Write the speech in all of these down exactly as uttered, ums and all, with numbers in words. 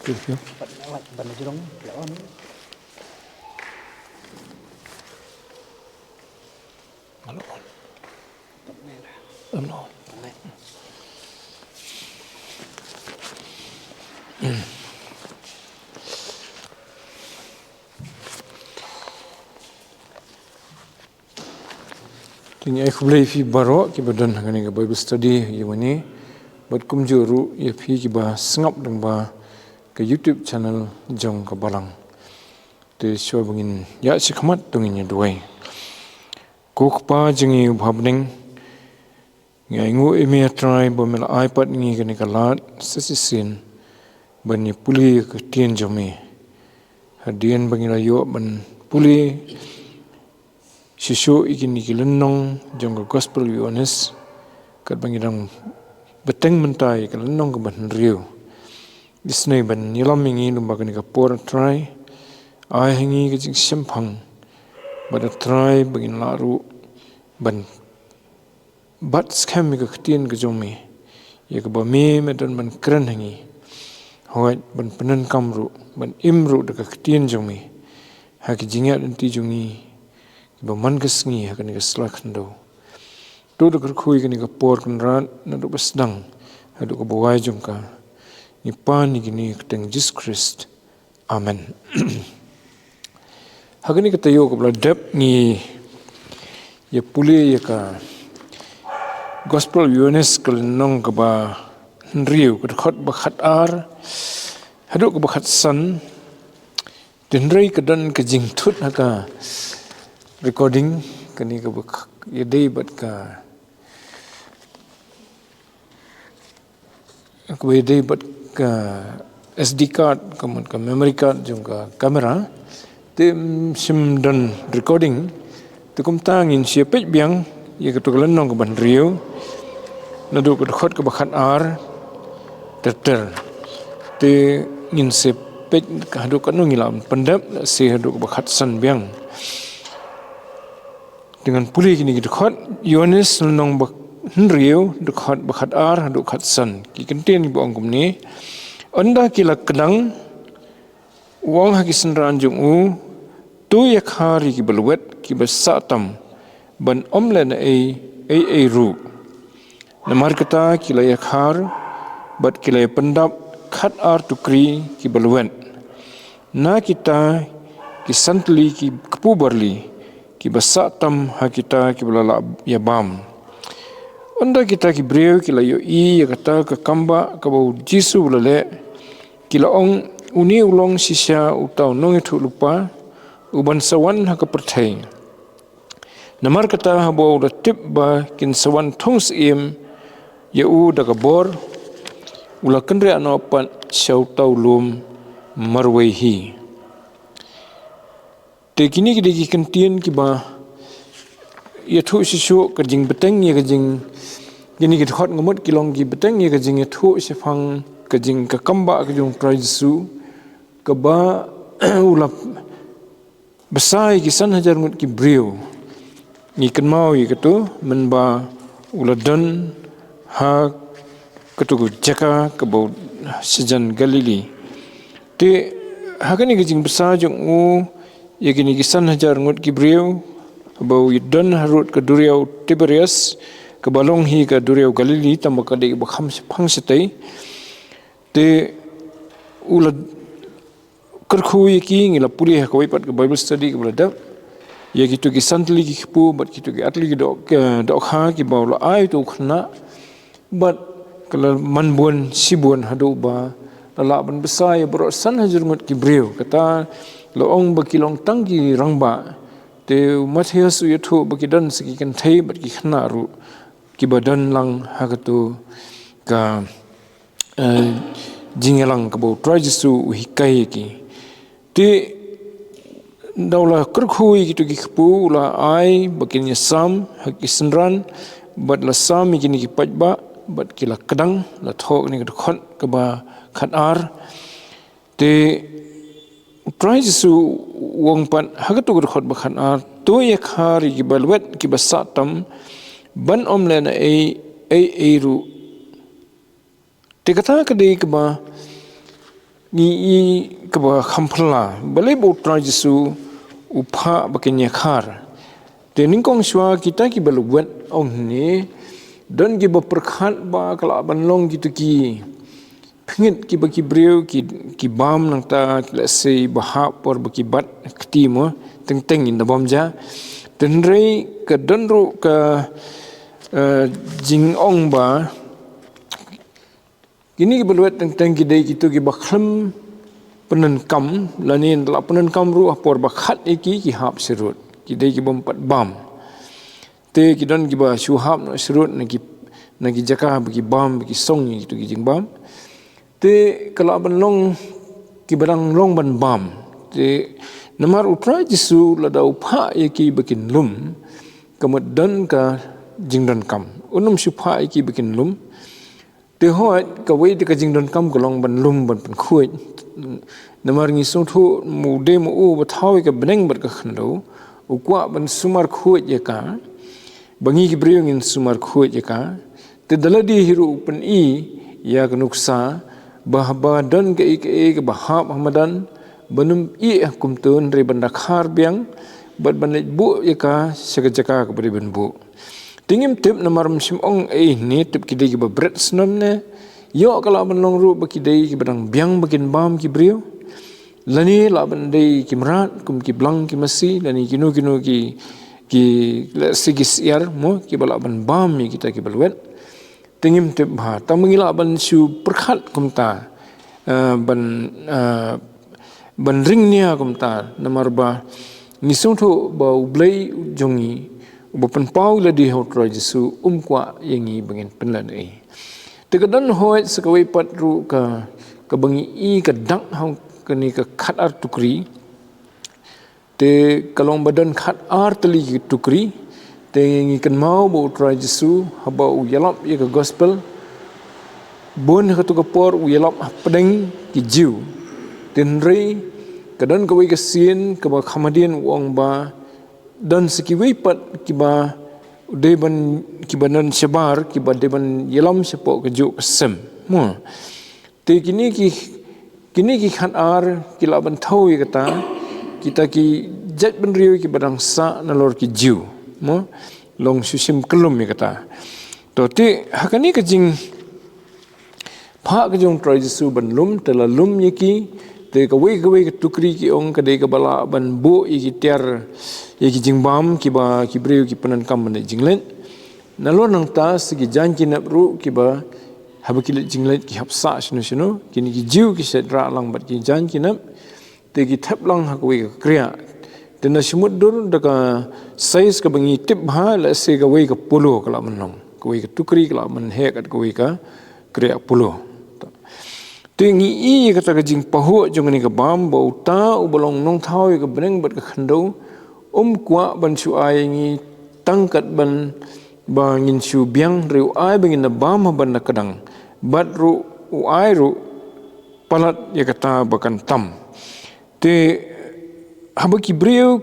Thank you. Ban jrong la on. Hello. Hello. Te ngi ai khublei ïa phi baroh kiba don ha kane ka Bible study ïa une. Bad kumjuh ruh ïa phi kiba sngap lyngba ka YouTube channel jong ka Balang. Te shuwa ba ngin ïaid shakhmat to ngin ïa duwai. Ko Kpa jong ngi uba ha bneng, ngi ainguh ïa me, Trai, ba me la ai pat ngi kane ka lad sa shisien ban ïa pule ïa ka ktien jong me. Hadien ba ngi la ïoh ban pule shisha ïa kine ki lynnong jong ka Gospel Ïoannis, katba ngi dang bteng mynta ïa ka lynnong kaba hynriew. Isynei ban ïalam ïa ngi lyngba kane ka por, Trai. Ai ha ngi ka jingshemphang, bad, Trai, ba ngin lah ruh ban bat skhem ïa ka ktien ka jong me, ïa kaba me me don ban kren ha ngi. Hooid, ban pyndonkam ruh, ban im ruh da ka ktien jong me ha ki jingïaid lynti jong ngi kiba man ka sngi ha kane ka sla khyndew. To da kyrkhu ïa kane ka por, Kynrad, naduh ba sdang haduh kaba wai jong ka. Ngi pan ïa kine ha ka kyrteng Jisu Khrist. Amen. Ha kane ka taïew kaba la dep ngi ïa pule ïa ka Gospel Ïoannis, ka lynnong kaba hynriew, ka dkhot ba khatar haduh kaba khatsan. Hynrei ka don ka jingthut ha ka recording, kane kaba ïadei bad ka kaba ïadei bad ka S D card, ka mut ka memory card jong ka camera, te, mm, shym don recording. Te kumta ngin sa peit biang ïa kato ka lynnong kaba hynriew, naduh ka dkhot kaba khatar ter ter. Te ngin sa peit haduh katno ngi lah pyndep, sa haduh kaba khatsan biang. Te ngan pule kine ki dkhot, Ïoannis lynnong ba hynriew, dkhot ba khatar haduh khatsan. Ki kyntien kiba ong kumne: Ynda ki la kdang, u ong ha ki synran jong u, To ïakhar ïa kiba lwet, kiba sah tam, ban ym leh na ei ei ei ruh. Namar kata ki la ïakhar bad ki la ïapyndap khatar tukri kiba lwet, na kita ki san tylli ki kpu barli, kiba sah tam ha kita kiba la lah ïabam. Ynda kita ki briew ki la ïohi ïa kata ka kambah kaba u Jisu u la leh, ki la ong, Une u long shisha uta u nongïathuhlypa uban sa wan ha ka pyrthei. Namar kata, haba u la tip ba kin sa wan thung syiem ïa u da ka bor, u la kynriah noh pat sha uta u lum marwei hi. Te kine ki dei ki kyntien kiba ïathuh shisha ka jingbteng ïa ka jing, kine ki dkhot nga mut ki long ki bteng ïa ka jingïathuh shaphang ka jing, ka kambah ka jong u Trai Jisu, kaba u la bsa ïa ki san hajar ngut ki briew. Ngi kynmaw ïa kato mynba u la don ha kato ka jaka kaba u shajan Galili. Te ha kane ka jingbsa jong u ïa kine ki san hajar ngut ki briew, ba u don harud ka duriaw Tiberias, kaba long hi ka duriaw Galili, tangba ka dei kaba kham shaphang shatei. Te u la kyrkhu ïa ki, ngi la pule ha kawei pat ka Bible study kaba la dep, ïa kito ki san tylli ki kpu bad kito ki ar tylli ki doh, ki dohkha kiba u la ai uto u khynnah, bad ka la man bun shibun haduh ba la lah ban bsa ïa baroh san hajar ngut ki briew. Kata la ong ba ki long tang ki rangbah. Te u Mathaios u ïathuh ba ki don sa ki kynthei bad ki khynnah ruh kiba don lang ha kato ka, eh, jingïalang kaba u Trai Jisu u hikai ïa ki. Te da u la kyrkhu ïa kito ki kpu, u la ai ba kin ïasam ha ki synran, bad la sam ïa kine ki paidbah, bad ki la kdang, la thoh kane ka dkhot kaba khatar. Te u Trai Jisu u ong pat ha kato ka dkhot ba khatar, To ïakhar ïa kiba lwet, kiba sah tam, ban ym leh na ei ei ei ruh. Te kata ka dei kaba Ngi i kaba kham phylla, balei ba u Trai Jisu u phah ba kin ïakhar. Te nyngkong shuwa kita kiba lwet ong hangne, don kiba pyrkhat ba ka lah ban long kito ki pynïaid kiba ki briew ki, ki bam nangta ki lehse ba hap por ba ki bat kti mo, teng teng in da bam ja. Te hynrei ka don ruh ka, eh, jingong ba kine kiba lwet teng teng ki dei kito kiba khlem pyndonkam, lane ynda la pyndonkam ruh ha por ba khat ïa ki, ki hap syrut. Ki dei kibym pat bam. Te ki don kiba shu hap noh syrut na ki, na ki jaka ba ki bam, ba ki song ïa kito ki jingbam. Te ka lah ban long kiba dang long ban bam. Te namar u Trai Jisu lada u phah ïa ki ba kin lum, ka mut don ka jingdonkam. Un ym shu phah ïa ki ba kin lum. Te hooid, kawei de ka jingdonkam ka long ban lum ban pynkhuid. Namar ngi sngewthuh, mo u dei mo u ba thaw ïa ka bneng bad ka khyndew, u kwah ban sumar khuid ïa ka, ba ngi ki briew ngin sumar khuid ïa ka. Te da lade hi ruh u pyni ïa ka nuksa, ba haba don kaei kaei kaba hap ha madan, ban ym ïeh kumto, hynrei ban da khar biang, bad ban leit buh ïa ka sha ka jaka kaba dei ban buh. Te ngim tip namar ym shym ong ei ne, tip ki dei kiba bret snem ne. Ïoh ka lah ban long ruh ba ki dei kiba dang biang ba kin bam ki briew. Lane lah ban dei ki mrad kum ki blang ki masi, lane kino kino ki, ki lehse ki syiar mo, kiba lah ban bam ïa kita kiba lwet. Te ngim tip bha, tang ba ngi lah ban shu pyrkhat kumta, eh, ban, eh, ban ring nia kumta, namar ba ngi sngewthuh ba U Blei jong ngi, uba pynpaw ïa lade ha U Trai Jisu, um kwah ïa ngi ba ngin pynlehnohei. Te ka don hooid sa kawei pat ruh ka, kaba ngi i ka dak ha kane ka khatar tukri. Te ka long ba don khatar tylli ki tukri. Te ngi kynmaw ba U Trai Jisu, haba u ïalap ïa ka gospel, bun ha kato ka por u ïalap hapdeng ki Jiw. Te hynrei ka don kawei ka sien kaba kham hadien u ong ba don sa kiwei pat kiba dei ban, kiba don shabar, kiba dei ban ïalam shapoh kajuh ka sem. Mo. Te kine ki, kine ki khatar ki lah ban thew ïa kata, kita ki jaitbynriew kiba dang sah nalor ki Jiw. Mo, long shu shim kyllum ïa kata. To te, ha kane ka jingphah ka jong U Trai Jisu ban lum, te la lum ïa ki, te kawei kawei ka tukri ki ong ka dei kaba lah ban buh ïa ki tiar, ïa ki jingbam, kiba ki briew ki pyndonkam ban leit jingleit. Nalor nangta sa ki jaiñ ki nep ruh kiba haba ki leit jingleit ki hap sah shano shano, kine ki Jiw ki shait rah lang bad ki jaiñ ki nep, te ki thep lang ha kawei ka kriah. Te na shu mutdur da ka size kaba ngi tip bha, lehse kawei ka polo ka lah ban long, kawei ka tukri ka lah ban heh kat kawei ka kriah polo. Te ngi i ïa kata ka jingpahuh jong kane ka bam ba uta uba long nongthaw ïa ka bneng bad ka khyndew, um kwah ban shu ai ïa ngi tang kat ban ba ngin shu biang, hynrei u ai ba ngin da bam ha ban da kdang. Bad ruh u ai ruh palat ïa kata ba kan tam. Te haba ki briew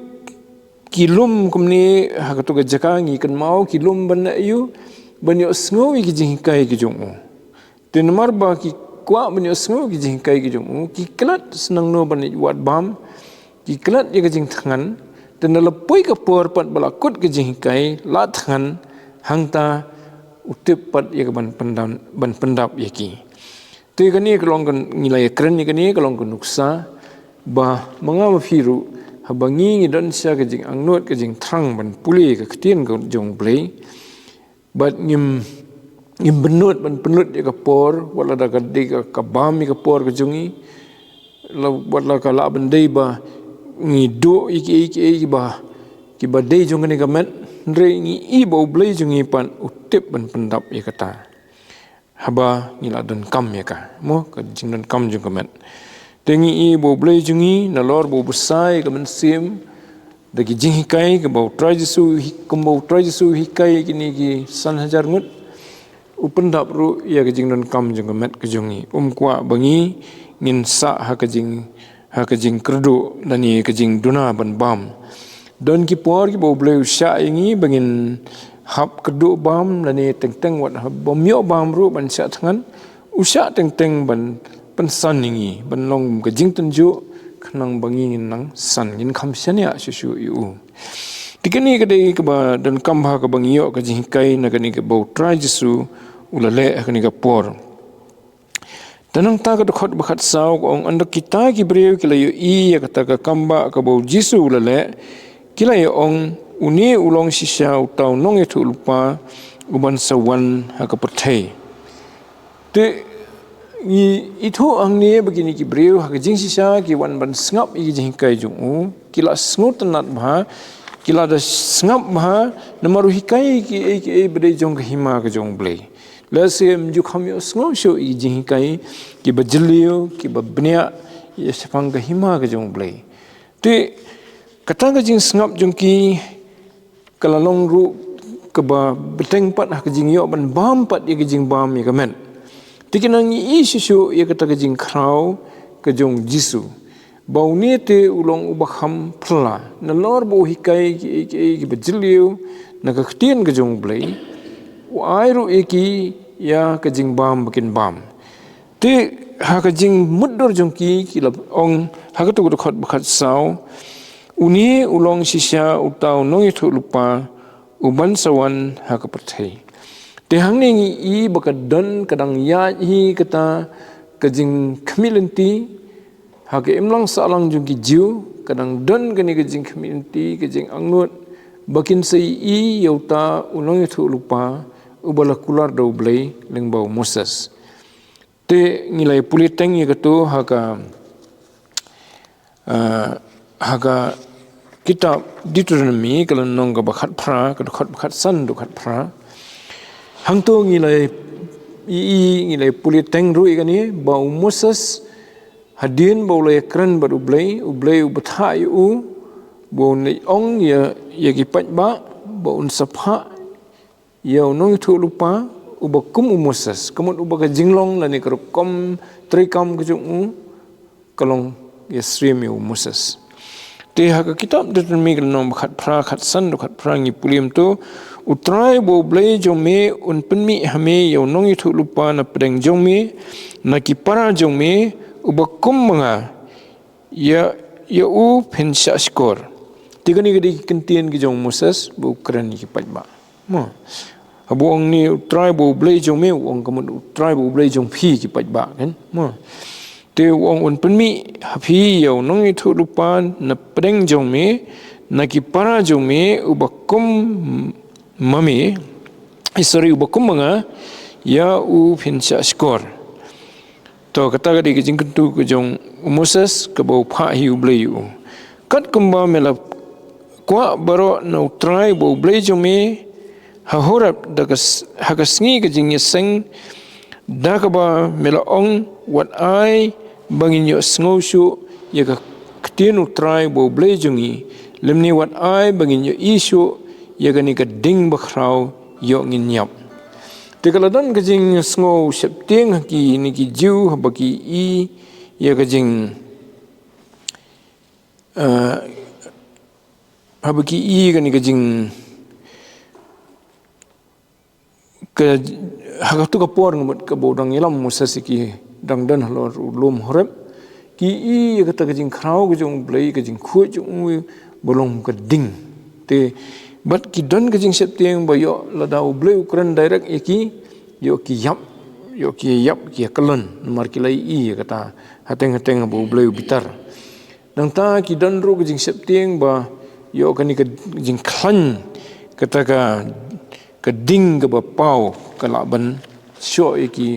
ki lum kumne ha kato ka jaka, ngi kynmaw ki lum ban ïoh, ban ïohsngew ïa ki jinghikai ki jong u. Te namar ba ki kwah ban ïohsngew ïa ki jinghikai ki jong u, ki klet sngewno ban ïa wad bam, ki klet ïa ka jingthngan, te na la poi ka por pat ba la kut ka jinghikai, la thngan, hangta u tip pat ïa ka ban pyndap, ban pyndap ïa ki. Te kane ka long ka, ngi la ïakren ïa kane ka long ka nuksa, ba ma nga ma phi ruh, haba ngi ngi don sha ka jingangnud ka jingthrang ban pule ka ktien ka jong U Blei. Bad ngim, ngim bynnud ban pynlut ïa ka por, wat la da ka dei ka, ka bam ïa ka por ka jong ngi, la, wat la ka lah ban dei ba ngi duh ïa kiei kiei kiba, kiba dei jong kane ka met, hynrei ngi i ba U Blei jong ngi pat u tip ban pyndap ïa kata. Haba ngi la donkam ïa ka, mo, ka jingdonkam jong ka met. Te ngi i ba U Blei jong ngi, nalor ba u bsa ïa ka mynsiem, da ki jinghikai kaba U Trai Jisu hi-, kumba U Trai Jisu u hikai ïa kine ki san hajar ngut, u pyndap ruh ïa ka jingdonkam jong ka met ka jong ngi. Um kwah ba ngi ngin sah ha ka jing, ha ka jingkyrduh lane ka jingduna ban bam. Don ki por kiba U Blei u shah ïa ngi ba ngin hap kyrduh bam lane teng teng wat haba ym ïoh bam ruh ban shah thngan, u shah teng teng ban pynsan ïa ngi ban long ka jingtynjuh, khnang ba ngin nang san, ngin kham shaniah shuh shuh ïa u. Te kane ka dei kaba donkam bha kaba ngi ïoh ka jinghikai na kane kaba U Trai Jisu u la leh ha kane ka por. Te nangta ka dkhot ba khatsaw ka ong, ynda kita ki briew ki la ïohi ïa kata ka kambah kaba U Jisu u la leh, ki la ïa ong, une u long shisha uta u nongïathuhlypa uban sa wan ha ka pyrthei. Te ngi ithuh hangne ba kine ki briew ha ka jingshisha ki wan ban sngap ïa ki jinghikai jong u, ki la sngewtynnat bha, ki la da sngap bha, namar u hikai ki ei ki ei ba dei jong ka hima ka jong U Blei. Lehse ym ju kham ïohsngew shuh ïa ki jinghikai kiba jylliew, kiba bniah ïa shaphang ka hima ka jong U Blei. Te kata ka jingsngap jong ki ka la long ruh kaba bteng pat ha ka jingïoh ban bam pat ïa ka jingbam ïa ka met. Te ki nang ïohi shuh shuh ïa kata ka jingkhraw ka jong U Jisu, ba une te u long uba kham phylla, nalor ba u hikai ki ei ki ei kiba jylliew na ka ktien ka jong U Blei, u ai ruh ïa ki ïa ka jingbam ba kin bam. Te ha ka jingmutdur jong ki, ki la ong ha katu ka dkhot ba khatsaw, une u long shisha uta u nongïathuhlypa uban sa wan ha ka pyrthei. Te hangne ngi i ba ka don ka dang ïaid hi kata ka jingkhmih lynti ha ka imlang sahlang jong ki Jiw, ka dang don kane ka jingkhmih lynti, ka jingangnud ba kin sa ïohi ïa uta u nongïathuhlypa uba la kular da U Blei lyngba u Moses. Te ngi la ïa pule teng ïa katu ha ka, ah, ha ka kitab Deuteronomy, ka lynnong kaba khatphra, ka dkhot ba khatsan haduh khatphra. Hangto ngi la ïa, i, i, ngi la ïa pule teng ruh ïa kane, ba u Moses hadien ba u la ïakren bad U Blei, U Blei u bthah ïa u ba un ong ïa, ïa ki paidbah ba un sa phah ïa u nongïathuhlypa uba kum u Moses, ka mut uba ka jinglong lane ka rukom treikam ka jong u ka long ïasyriem ïa u Moses. Te ha ka kitab Deuteronomy ka lynnong ba khatphra, khatsan haduh khatphra ngi pule kumto, U Trai uba U Blei jong me un pynmih ha me ïa u nongïathuhlypa na pdeng jong me, na ki para jong me, uba kum ma nga, ïa, ïa u phin shah shkor. Te kane ka dei ki kyntien ki jong u Moses ba u kren ïa ki paidbah. Mo. Haba u ong une U Trai uba U Blei jong me, u ong ka mut U Trai uba U Blei jong phi ki paidbah, kan? Mo. Te u ong un pynmih ha phi ïa u nongïathuhlypa na pdeng jong me, na ki para jong me, uba kum ma me, eh, sorry, uba kum ma nga, ïa u phin shah shkor. To, kata ka dei ka jingkyntu ka jong u Moses kaba u phah hi U Blei ïa u. Katkumba me la kwah baroh na U Trai uba U Blei jong me ha Horeb da ka s-, ha ka sngi ka jingïaseng, da kaba me la ong, wat ai ba ngin ïohsngew shuh ïa ka ktien U Trai uba U Blei jong ngi, lymne wat ai ba ngin ïohi shuh ïa kane ka ding bakhraw, ïoh ngin ïap. Te ka la don ka jingsngew sheptieng ha kine ki Jiw haba ki i ïa ka jing, eh, haba ki i kane ka jing, ka, ha katu ka por ngut kaba u dang ïalam u Moses ïa ki, dang don halor u lum Horeb. Ki i ïa kata ka jingkhraw ka jong U Blei, ka jingkhuid jong u ba long ka ding. Te bad ki don ka jingsheptieng ba ïoh lada U Blei u kren direct ïa ki, ïoh ki ïap, ïoh ki ïap ki ïa kyllon, namar ki la i ïa kata hateng hateng ba U Blei u bitar. Nangta ki don ruh ka jingsheptieng ba ïoh kane ka jingkhlaiñ kata ka, ka ding kaba paw ka lah ban shoh ïa ki,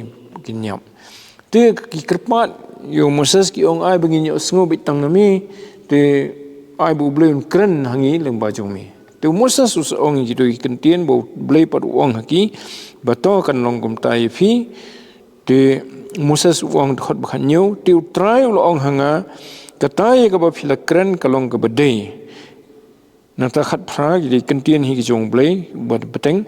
ki ïap. Te ki kyrpad ïa u Moses, ki ong, ai ba ngin ïohsngew beit tang na me, te ai ba U Blei un kren ha ngi lyngba jong me. Te u Moses u sa ong ïa kito ki kyntien ba U Blei pat u ong ha ki, ba to kan long kumta ïa phi. Te u Moses u ong, dkhot ba khathynñiew, te U Trai u la ong ha nga, kata ïa kaba phi la kren ka long kaba dei. Nangta khatphra, ki dei kyntien hi ki jong U Blei uba bteng.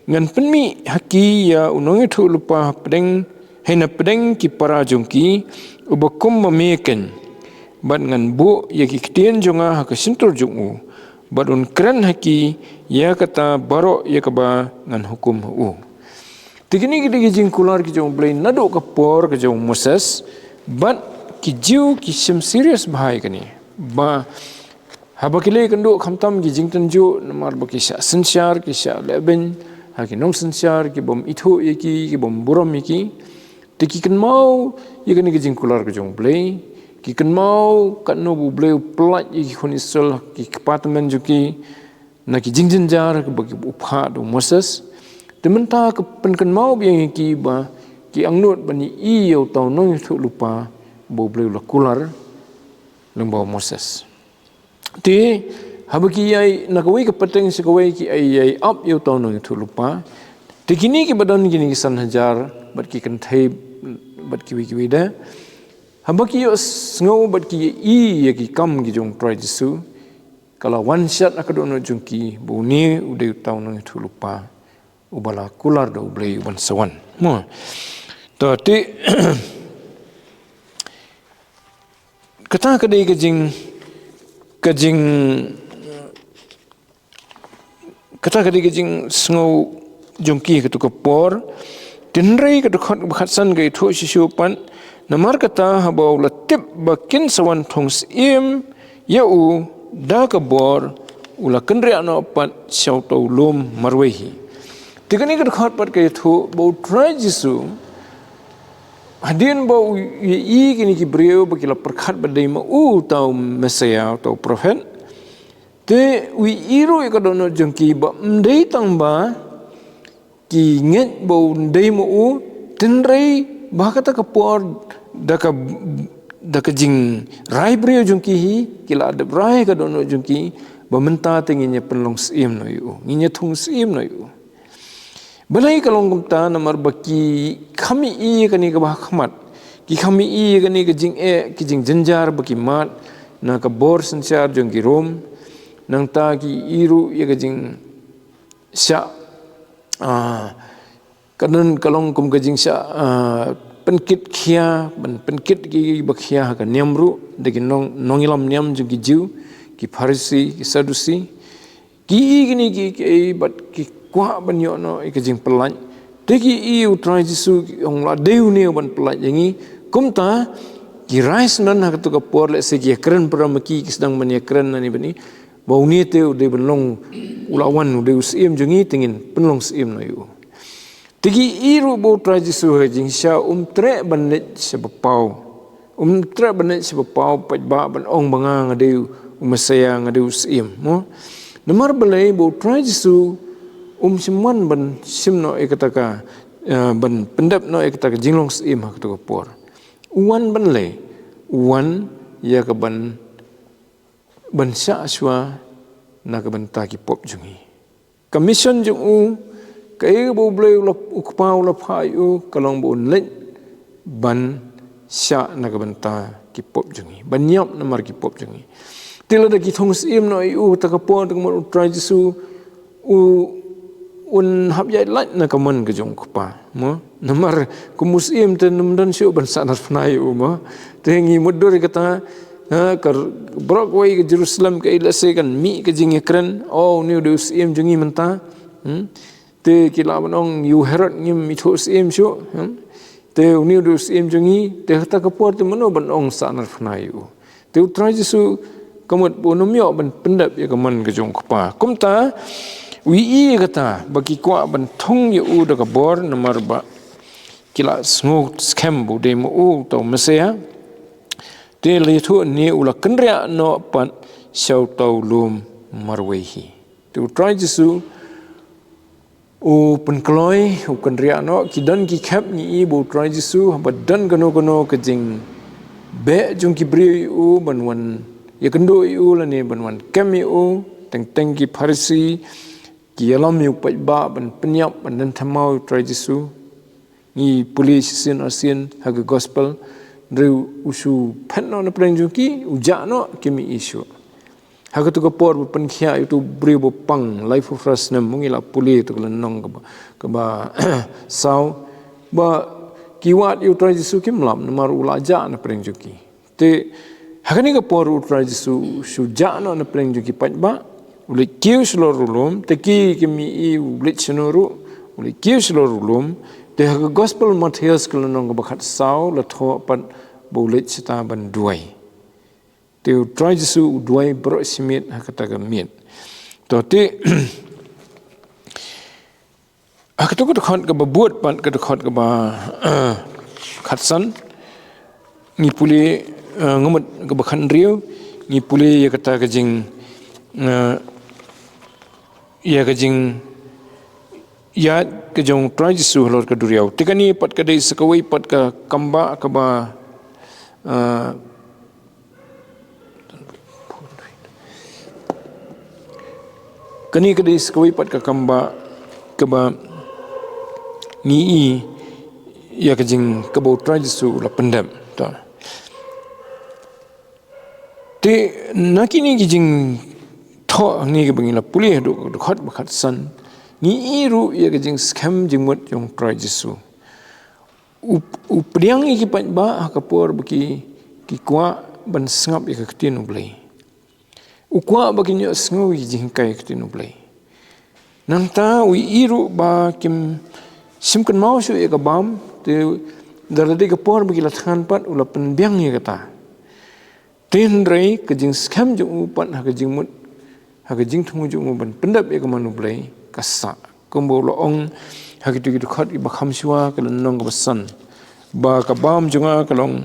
Ngan pynmih ha ki ïa u nongïathuhlypa hapdeng, hei na pdeng ki para jong ki, uba kum ma me keiñ. Bad ngan buh ïa ki ktien jong nga ha ka shyntur jong u, bad un kren ha ki ïa kata baroh ïa kaba ngan hukum ha u. Te kine ki dei ki jingkular ki jong U Blei naduh ka por ka jong u Moses, Bad ki Jiw ki shim serious bha ïa kane. Ba haba ki leh kynduh khamtam ki jingtynjuh namar ba ki shah synshar, ki shah lehbeiñ ha ki nongsynshar, ki bym ithuh ïa ki, ki bym burom ïa ki. Te ki kynmaw ïa kane ka jingkular ka jong U Blei. Ki kynmaw katno ba U Blei u pyllait ïa ki khun Israel, ki kpa tymmen jong ki, na ki jingjynjar kaba ki u phah da u Moses. Te mynta ka pynkynmaw biang ïa ki ba ki angnud ban ïohi ïa uta u nongïathuhlypa ba U Blei u la kular lyngba u Moses. Te haba ki ïai na kawei ka pateng sha kawei ki ïai ap ïa uta u nongïathuhlypa. Te kine kiba don kine ki san hajar bad ki kynthei bad kiwei kiwei de. Haba ki ïohsngew bad ki ïohi ïa ki kam ki jong U Trai Jisu, ka la wan shad ha ka dohnud jong ki ba une u dei uta u nongïathuhlypa uba la kular da U Blei u ban sa wan. Mo. To te kata ka dei ka jing ka jing kata ka dei ka jingsngew jong ki ha kato ka por. Hynrei ka dkhot ba khatsan ka ïathuh shisha pat, namar kata haba u la tip ba kin sa wan thung syiem ïa u da ka bor, u la kynriah noh pat sha uta u lum marwei hi. Te kane ka dkhot pat ka ïathuh ba U Trai Jisu, hadien ba u ïohi kine ki briew ba ki la pyrkhat ba dei ma u uta u Messiah, uta u prophet, te u ïohi ruh ïa ka dohnud jong ki ba ym dei tang ba ki ngeit ba u dei ma u, hynrei ba ha kata ka por da ka da ka jingrai briew jong ki hi, ki la dep rai ha ka dohnud jong ki ba mynta te ngin ïa pynlong syiem noh ïa u, ngin ïa thung syiem noh ïa u. Balei ka long kumta? Namar ba ki kham ïohi ïa kane kaba ha khmat, ki kham ïohi ïa kane ka jingeh, ka jingjynjar ba ki mad na ka bor synshar jong ki Rom. Nangta ki ïohi ruh ïa ka jingshah, ah, ka don ka long kum ka jingshah, ah, pynkit khia, ban pynkit kiba khia ha ka niam ruh da ki nong nongïalam niam jong ki Jiw, ki Pharisi, ki Sadusi. Ki ïohi kine kiei kiei bad ki kwah ban ïoh noh ïa ka jingpyllait. Te ki ïohi U Trai Jisu, ki ong, la dei une u ban pyllait ïa ngi. Kumta ki rai syndon ha kato ka por, lehse ki ïakren para ma ki, ki sdang ban ïakren nangne bad ngi, ba une te u dei ban long, u la wan, u dei u syiem jong ngi, te ngin pynlong syiem noh ïa u. Te ki ïohi ruh ba U Trai Jisu ha ka jingshisha um treh ban leit sha ba paw. Um treh ban leit sha ba paw paidbah ban ong ba nga, nga dei u Messiah, nga dei u syiem, mo. Namar balei? Ba U Trai Jisu um shym wan ban shim noh ïa kata ka, eh, ban pyndep noh ïa kata ka jinglong syiem ha kato ka por. U wan ban leh, u wan ïa ka ban, ban shah shuwa na ka bynta ki pop jong ngi. Ka mission jong u, kaei ba U Blei u la, U Kpa u la phah ïa u, ka long ba un leit ban shah na ka bynta ki pop jong ngi, ban ïap namar ki pop jong ngi. Te lada ki thung syiem noh ïa u, kata ka por, te ka mut U Trai Jisu u, un hap ïaid lait na ka mon ka jong U Kpa, mo. Namar kum u syiem te ym don shuh ban sahnarphna ïa u, mo. Te ngi mutdur ïa kata, ha, ka baroh kawei ka Jerusalem kaei lehse kan mih ka jingïakren, oh, une u dei u syiem jong ngi mynta. Hmm? Te ki lah ban ong, ïa u Herod ngim ithuh syiem shuh. Hmm? Te une u dei u syiem jong ngi, te kata ka por te mano ban ong sahnarphna ïa u? Te U Trai Jisu ka mut ba un ym ïoh ban pyndep ïa ka mon ka jong U Kpa. Kumta u ïohi ïa kata ba ki kwah ban thung ïa u da ka bor namar ba ki la sngew skhem ba u dei ma u uta u Messiah. Te la ïathuh ne u la kynriah noh pat sha uta u lum marwei hi. Te U Trai Jisu u pynkloi, u kynriah noh. Ki don ki khep ngi i ba U Trai Jisu haba don kano kano ka jingbeh jong ki briew ïa u ban wan ïakynduh ïa u lane ban wan kem ïa u, teng teng ki Pharisi ki ïalam ïa u paidbah ban pynïap, ban don thymmai ïa U Trai Jisu. Ngi pule shisien arsien ha ka gospel, hynrei u shu phet noh na pdeng jong ki, u jah noh, kim i shuh. Ha kato ka por ba pynkhiah ïa uto u briew ba pang laiphew phra snem, mo, ngi la pule ïa kato ka lynnong kaba, kaba saw, ba ki wad ïa U Trai Jisu kim lap namar u la jah na pdeng jong ki. Te ha kane ka por U Trai Jisu u shu jah noh na pdeng jong ki paidbah, u leit kiew shalor u lum, te ki kim i u leit shano ruh, u leit kiew shalor u lum. Te ha ka gospel Mathaios ka lynnong kaba khatsaw la thoh pat ba u leit shata ban duwai. Te u Trai Jisu u duwai baroh shi miet ha kata ka miet. To te, ha kata ka dkhot kaba bud pat ka dkhot kaba khatsan, ngi pule, eh, ngamut kaba khathynriew, ngi pule ïa kata ka jing, eh, ïa ka jing ïaid ka jong u Trai Jisu halor ka duriaw. Te kane pat ka dei sa kawei pat ka kambah kaba, eh, kane ka dei sa kawei pat ka kambah kaba ngi i ïa ka jing kaba u Trai Jisu u la pyndep. To. Te na kine ki jingthoh hangne kaba ngi la pule haduh ka dkhot ba khatsan, ngi i ruh ïa ka jingskhem jingmut jong u Trai Jisu. U, u pdiang ïa ki paidbah ha ka por ba ki, ki kwah ban sngap ïa ka ktien u Blei. U kwah ba kin ïohsngew ïa ki jinghikai ktien u Blei. Nangta u i ruh ba kim shim kynmaw shuh ïa ka bam, te da la dei ka por ba ki la thngan pat u la pynbiang ïa kata. Te hynrei ka jingskhem jong u pat ha ka jingmut, ha ka jingthmu jong u ban pyndep ïa ka mon u Blei ka sah. Kumba u la ong ha kito ki dkhot kiba kham shuwa, ka lynnong kaba san, ba ka bam jong nga ka long,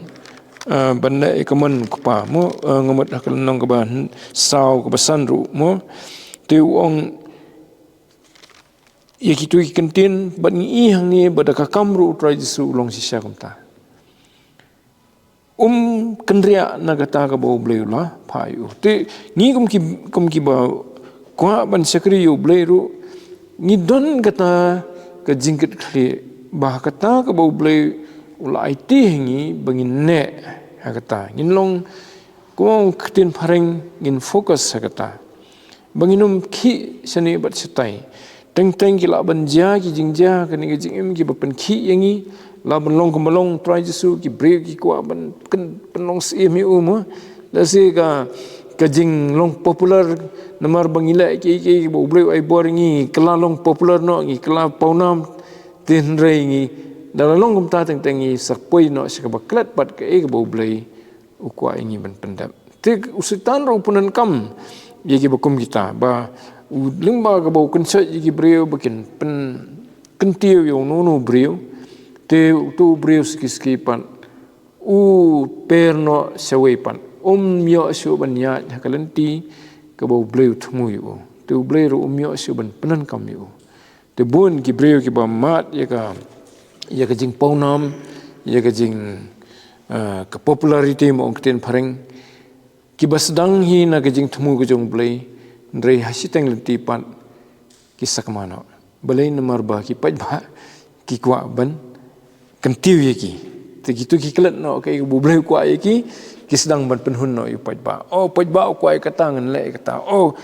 eh, ban leh ïa ka mon u Kpa, mo, eh, ngamut ha ka lynnong kaba saw kaba san ruh, mo. Te u ong ïa kito ki kyntien, bad ngi i hangne ba da ka kam ruh u Trai Jisu u long shisha kumta. Um kynriah na kata kaba u Blei u la phah ïa u. Te ngi kum ki, kum kiba kwah ban shakri ïa u Blei ruh, ngi don kata ka jingkitkhlieh ba kata kaba u Blei u la aiti ha ngi ba ngin neh ha kata. Ngin long, kumba ong ka ktien phareng, ngin focus ha kata. Ba ngin ym khih shane bad shatai. Teng teng ki lah ban jia ki jingjia, kane ka jingim kiba pynkhih ïa ngi. Lah ban long kumba long u Trai Jisu, ki briew ki kwah ban kyn, pynlong syiem ïa u, mo. Lehse ka, ka jinglong popular, namar ba ngi leh kiei kiei ba u Blei u ai bor ïa ngi, ngi kylla long popular noh, ngi kylla pawnam. Te hynrei ngi, da la long kumta teng teng ngi sa poi noh sha kaba klet pat kaei kaba u Blei u kwah ïa ngi ban pyndep. Te u Soitan ruh u pyndonkam ïa kiba kum kita, ba u lyngba kaba u kynshoh ïa ki briew ba kin pynkyntiew ïa uno uno u briew. Te uto u briew suki suki pat u per noh shawei pat, um ïoh shuh ban ïaid ha ka lynti kaba u Blei u thmu ïa u. Te u Blei ruh um ïoh shuh ban pyndonkam ïa u. Te bun ki briew kiba mad ïa ka, ïa ka jingpawnam, ïa ka jing, eh, ka popularity, mo ong ka ktien phareng, kiba sdang hi na ka jingthmu ka jong u Blei, hynrei ha shiteng lynti pat ki sakma noh. Balei? Namar ba ki paidbah ki kwah ban kyntiew ïa ki. Te kito ki klet noh kaei kaba u Blei u kwah ïa ki, ki sdang ban pynhun noh ïa u paidbah. Oh, paidbah u kwah ïa kata, ngan leh ïa kata. Oh,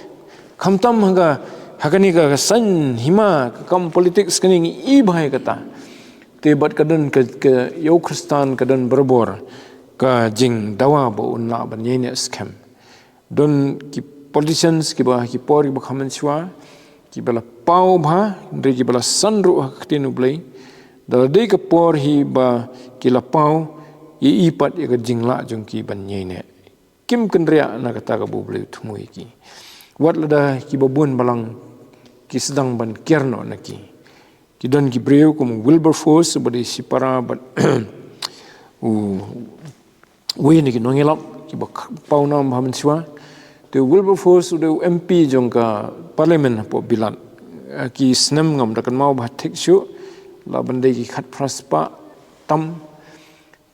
khamtam ha ka, ha kane ka saiñ hima, ka kam politics kane ngi i bha ïa kata. Te bad ka don ka, ka ïa u Khristan ka don barabor ka jingdawa ba un lah ban ïaineh skhem. Don ki politicians kiba, ki por kiba kham mynshuwa, kiba la paw bha, hynrei kiba la san ruh ha ka ktien u Blei. Da la dei ka por hi ba ki la paw, ïa i pat ïa ka jinglah jong ki ban ïaineh. Kim kynriah na kata kaba u Blei u thmu ïa ki. Wat lada kiba bun balang ki sdang ban kiar noh na ki. Ki don ki briew kum u Wilberforce, uba dei shipara bad u wei na ki nongïalap kiba pawnam bha mynshuwa. Te u Wilberforce u dei u M P jong ka Parliament hapoh Bilat. Eh, ki snem ngam da kynmaw bha thik shuh, lah ban dei ki khatphra spah tam.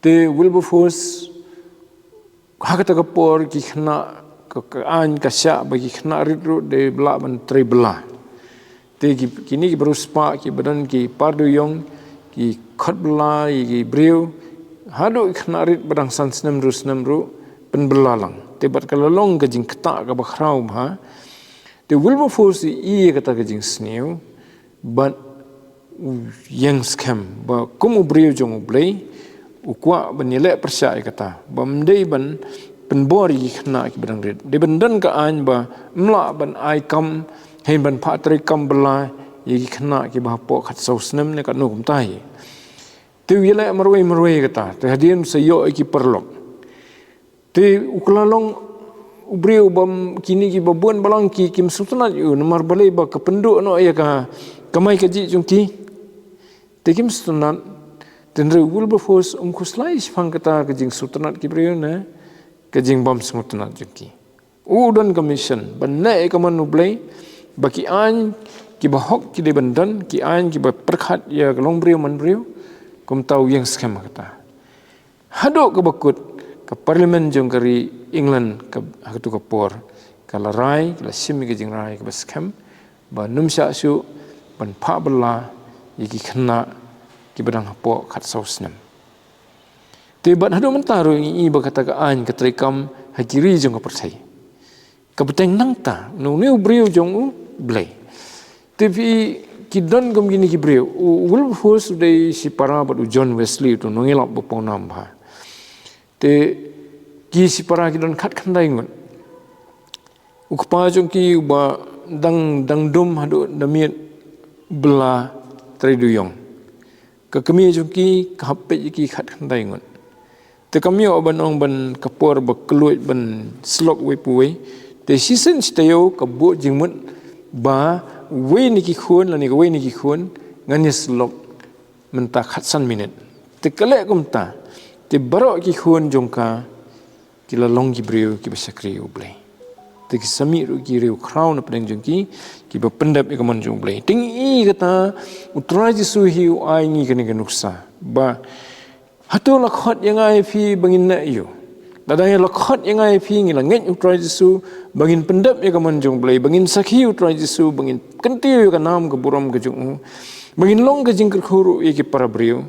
Te u Wilberforce, ha kata ka por ki khynnah, ka, ka aiñ ka shah ba ki khynnah rit ruh dei ba lah ban trei bylla. Te ki, kine ki briew spah kiba don ki par dewïong, ki khot bylla ïa ki briew, haduh ki khynnah rit ba dang san snem hynriew snem ruh pynbylla lang. Te bad ka la long ka jingktah kaba khraw bha. Te u Wilberforce i ïa kata ka jingsniew bad u ïeng skhem ba kum u briew jong u Blei u kwah ban ïaleh pyrshah ïa kata, ba ym dei ban pynbor ïa ki khynnah kiba dang rit. Dei ban don ka aiñ ba ym lah ban ai kam, hynrei ban phah trei kam bylla ïa ki khynnah kiba hapoh khatsaw snem ne katno kumta hi. Te u ïaleh marwei marwei kata, te hadien sa ïoh ïa ki paralok. Te u kylla long u briew ba kine kiba bun balang ki kim sngewtynnat ïa u, namar balei ba ka pynduh noh ïa ka kamai kajih jong ki. Te kim sngewtynnat, te hynrei u Wilberforce um khuslai shaphang kata ka jingsngewtynnat ki briew ne ka jingbym sngewtynnat jong ki. U don ka mission ban leh ïa ka mon U Blei, ba ki aiñ kiba hok ki dei ban don, ki aiñ kiba pyrkhat ïa ka longbriew manbriew, kumta u ïeng skhem ha kata. Haduh kaba kut, ka Parliament jong ka ri England ka, ha katu ka por, ka la rai, ka la shim ïa ka jingrai kaba skhem, ba ym shah shuh ban phah bylla ïa ki khynnah kiba dang hapoh khatsaw snem. Te bad haduh mynta ruh ngi i ba kata ka aiñ ka treikam ha ki ri jong ka pyrthei. Ka bteng nangta, une u briew jong U Blei. Te phi, ki don kum kine ki briew, u Wilberforce u dei shipara bad u John Wesley, uto u nongïalap ba pawnam bha. Te ki shipara ki don khatkhyndai ngut. U kpa jong ki uba dang, dang dum haduh da miet bylla trei duyong. Ka kmie jong ki ka hap peit ïa ki khatkhyndai ngut. Te kam ïoh ban ong ban ka por ba kylluid ban syllok uwei pa uwei. Te shisien shi taïew ka buh jingmut ba uwei na ki khun lane kawei na ki khun ngan ïa syllok mynta khatsan minit. Te ka leh kumta, te baroh ki khun jong ka ki la long ki briew kiba shakri U Blei. Te ki sa mih ruh ki riewkhraw na pdeng jong ki, kiba pyndep ïa ka mon jong U Blei. Te ngi i kata, U Trai Jisu hi u ai ngi kane ka nuksa. Ba, hato la khot ïa nga ïa phi ba ngin leh aïu? Lada la khot ïa nga ïa phi, ngi la ngeit U Trai Jisu, ba ngin pyndep ïa ka mon jong U Blei, ba ngin sakhi U Trai Jisu, ba ngin kyntiew ïa ka nam ka burom ka jong u, ba ngin long ka jingkyrkhu ruh ïa ki para briew.